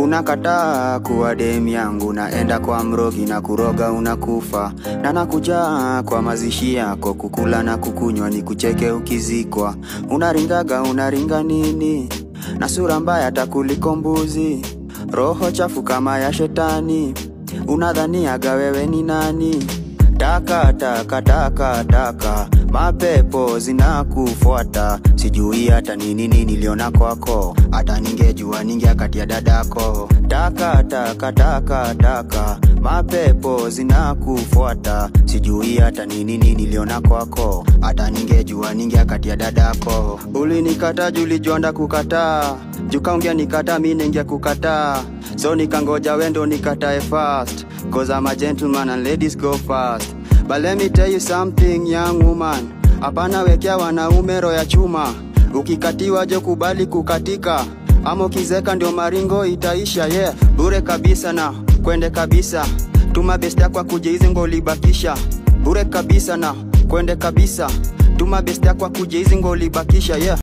Unakataa kuwa dem yangu, naenda kwa mrogi na kuroga unakufa. Na nakuja kwa mazishi yako, kukula na kukunywa ni kucheke ukizikwa. Unaringaga unaringa nini? Na sura mbaya hata kuliko mbuzi. Roho chafu kama ya shetani. Unadhaniaga wewe ni nani? Taka taka taka taka, mapepo zinakufuata. Sijui hata ni nini niliona kwako, hata ningejua ningeakatia dadako. Taka taka taka taka, mapepo zinakufuata. Sijui hata ni nini niliona kwako, hata ningejua ningeakatia dadako. Ulinikata juu ulijua ndakukataa, juu kama ungenikata mi ningekukataa. So nikangoja wendo nikatae fast, 'cause I'm a gentleman and ladies go fast. But let me tell you something, young woman, hapana wekea wanaume roho ya chuma. Ukikatiwa jo kubali kukatika, ama ukizeka ndio maringo itaisha. Yeah, bure kabisa na kwende kabisa. Tuma best yako akuje hizi ngo ulibakisha. Bure kabisa na kwende kabisa. Tuma best yako akuje hizi ngo ulibakisha. Yeah.